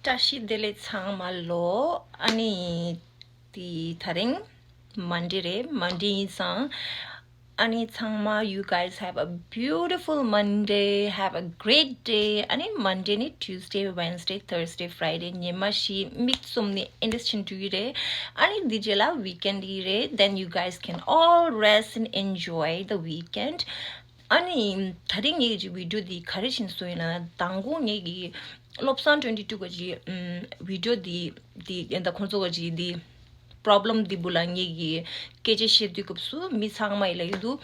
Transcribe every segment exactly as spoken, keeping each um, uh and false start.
བཀྲ་ཤིས་བདེ་ལེགས་ཚང་མ་ལོ། ཨ་ནི་དེ་དེ་རིང་མན་ཌེ་རེད། མན་ཌེ་ཡིན་ཙང་། ཨ་ནི་ཚང་མ, you guys have a beautiful Monday, have a great day. ཨ་ནི་མན་ཌེ་ནས་ཊུ་སི་ཌེ། ཝེན་སི་ཌེ། ཐར་སི་ཌེ། ཕ་རའི་ཌེ། ཉི་མ་བཞི་མིག་བཙུམ་ནས་ཨེ་འདྲ་ཕྱིན་འགྲོ་གི་རེད། ཨ་ནི་དེ་རྗེས་ལ་ཝིག་ཨེན་ཌི་རེད། Then you guys can all rest and enjoy the weekend. ཨ་ནི་དེ་རིང་ངེད་ཀྱི་བི་ཌི་ཡོ་འདི་ག་རེ་བྱས་ནས་བཟོས་ཡིན་ན། དང་པོ་ངེད་ཀྱི་བློ་བཟང་ཊུ་ཝེན་ཊི་ཊུ་གི་ཨམ་བི་ཌི་ཡོ་འདི་འདི་ཡིན་ད། ཁོང་ཚོ་གི་འདི་པོ་རོབ་ལེམ་འདི་བུ་ལ་ངེད་ཀྱི་སྐད་ཆ་བཤད་དུས་སྐབས་སུ་མི་ཚང་མ་ཡིས་ལབ་ཀྱི་འདུག་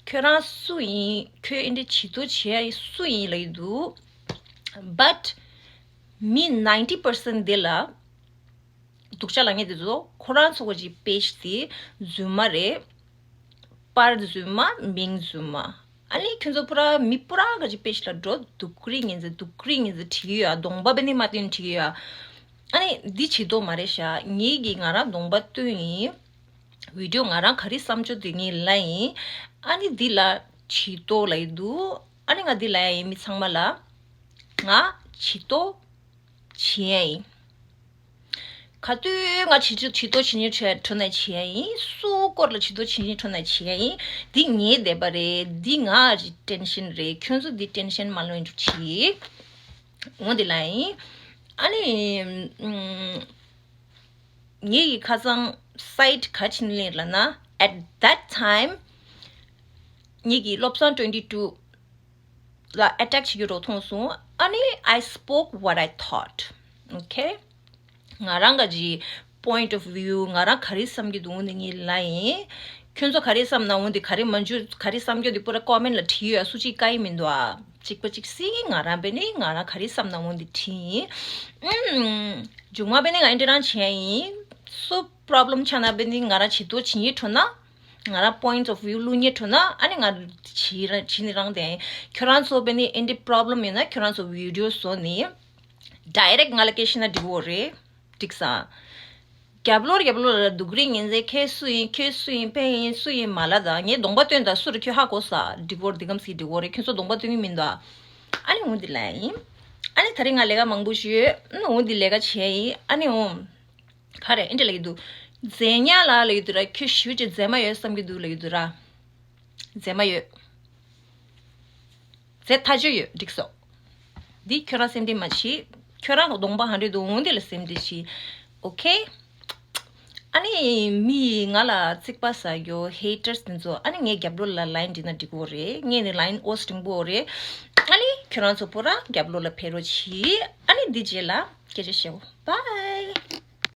ཁྱོད་རང་སུ་ཡིན། ཁྱོད་ཨེ་འདྲ་བྱེད་དོ་བྱེད་ཡ་སུ་ཡིན་ལབ་ཀྱི་འདུག But མི་ninety percent དེ་ལ་སྡུག་ཅག་ལབ་མཁན་དེ་ཚོ་ཁོ་རང་ཚོ་གི་པེ་ཇི་དེ་རྫུན་མ་རེད། པར་རྫུན་མ། མིང་རྫུན་མ། ཨ་ནི་ཁྱོད་ཚོ་པུ་ར་མི་པུ་ར་གི་པེ་ཇི་ལ་འགྲོ། སྡུག་རུས་ངན་ཟེར། སྡུག་རུས་ངན་ཟེར་བྲིས་ཡོད་ཨ། གདོང་པ་བེ་ནི་མ་སྟོན་བྲིས་ཡོད་ཨ། ཨ་ནི་འདི་བྱེད་དོ་མ་རེད་ཤག་ངེད་ཀྱིས་ང་རང་གདོང་པ་སྟོན་ཡིན། བི་ཌི་ཡོ་ང་རང་ག་རེ་བསམ་ཚུལ་དེ་ངས་ལབ་ཡིན། ཨ་ནི་འདི་ལ་བྱེད་དོ་ལབ་ཀྱི་འདུག་ཨ་ནི་ང་འདི་ལབ་ཡ་ཡིན། མི་ཚང་མ་ལ་ང་བྱེད་དོ་བྱེད་ཡ་ཡིན། ག་དུས་ང་བྱེད་དོ་བྱེད་དོ་བྱེད་ཉེ་བྱས་གྲོ་ནས་བྱེད་ཡ་ཡིན། སུ་སྐོར་ལ་བྱེད་དོ་བྱེད་ཉེ་གྲོ་ནས་བྱེད་ཡ་ཡིན། འདི་ངའི་འདོད་པ་རེད། འདི་ང་གི་ཊེན་ཤན་རེད། ཁྱོད་ཚོ་འདི་ཊེན་ཤན་མ་ལོན་འཇུག་བྱེད། འོ་འདི་ལབ་ཡིན། ཨ་ནི་ངེད་ཀྱི་ཁ་སང་སའིཌ་ག་ཕྱིན་ལེན་ལབ་ན། At that time ངེད་ཀྱི་བློ་བཟང་ཊུ་ཝེན་ཊི་ཊུ་ལ་ཨེ་ཊེག་བྱེད་རྒྱུ་རོ་མཐོང་སོང་། ཨ་ནི་I spoke what I thought. Okay. ང་རང་གི་པོ་ཡིན་ཊི་ཨོཕ་བིའུ། ང་རང་ག་རེ་བསམ་གྱི་འདུག་འོ་འདི་ངས་ལབ་ཡིན། ཁྱོད་ཚོ་ག་རེ་བསམ་ན་འོ་འདི། ག་རེ་མ་འཇུ་ག་རེ་བསམ་རྒྱུ་འདི་པུ་ར་ཀོ་མེན་ཊི་ལ་བྲིས་ཡོད་ཨ། སུ་གཅིག་བཀག་གི་མི་འདུག་ཨ། གཅིག་པ་གཅིག་སྲིད་ང་རང་བེ་ནི་ང་རང་ག་རེ་བསམ་ན་འོ་འདི་བྲིས་ཡིན། ཨུམ། མཇུག་མ་བེ་ནི་ང་ཨེ་འདྲ་རང་བྱེད་ཡ་ཡིན། སུ་པོ་རོབ་ལེམ་ཆགས་ན་བེ་ནི་ང་རང་བྱེད་དོ་བྱེད་ཉེ་གྲོ་ན། ང་རང་པོ་ཡིན་ཊི་ཨོཕ་བིའུ་བླུག་ཉེ་གྲོ་ན། ཨ་ནི་ང་བྱེད་ར་བྱེད་ནི་རང་དེ། ཁྱོད་རང་ཚོ་བེ་ནི་ཨེ་འདྲ་པོ་རོབ་ལེམ་ཡོད་ན་ཁྱོད་རང་ཚོ་བི་ཌི་ཡོ་བཟོ་ནི་ཌའི་རེག་ང་ལ་སྐད་བཤད་ན་འགྲིག་གོ་རེད། འགྲིག་སོང་། རྒྱབ་ལོགས་རྒྱབ་ལོགས་ལ་སྡུག་རུས་ངན་ཟེར། ཁྱེད་སུ་ཡིན། ཁྱོད་སུ་ཡིན། ཕན་ཡིན། སུ་ཡིན་མ་ལབ་དང་། ངས་གདོང་པ་སྟོན་དང་། སུ་རེད་ཁྱོད་ཧ་གོ་སོང་། འགྲིག་གོ་རེད། འདི་གམ་སྲིད་འགྲིག་གོ་རེད། ཁྱོད་ཚོ་གདོང་པ་སྟོན་གྱི་མི་འདུག་ཨ་ནི་འོ་འདི་ལབ་ཡིན། ཨ་ནི་དེ་རིང་ང་ལས་ཀ་མང་པོ་ཞུས། ཨ་ནི་འོ་འདི་ལས་ཀ་བྱས་ཡིན། ཨ་ནི་འོ། ག་རེ་ཨེ་འདྲ་ལབ་ཀྱི་འདུག་མཛེས་ཉག་ལ་ལབ་ཀྱི་འདུག་ར། ཁྱོད་ཞེ་པོ་ཅིག་མཛེས་མ་ཡོད་བསམ་གྱི་འདུག་ལབ་ཀྱི་འདུག་ར། མཛེས་མ་ཡོད། མཛེས་ཐག་ཆོད་ཡོད། འགྲིག་སོང་། འདི་ཁྱོད་རང་སེམས་ཁྲལ་མ་བྱེད། ཁྱོད་རང་གདོང་པ་ག་འདྲ་འདུག་འོ་འདི་ལ་སེམས་ཁྲལ་བྱེད། ཨོ་ཁེ། ཨ་ནི་མི་ང་ལ་རྩིག་པ་ཟ་རྒྱུ་ཧེ་ཊར་སི་དེ་ཚོ། ཨ་ནི་ངའི་རྒྱབ་ལོགས་ལ་ལའིན་བྲིས་ན་འགྲིག་གོ་རེད། ངའི་ནི་ལའིན་ཨོ་སི་འགྲིག་པོ་རེད། ཨ་ནི་ཁྱོད་རང་ཚོ་པུ་ར་རྒྱབ་ལོགས་ལ་ཕེབས་རོགས་གྱིས། ཨ་ནི་འདི་རྗེས་ལ་སྐད་ཆ་བཤད། Bye.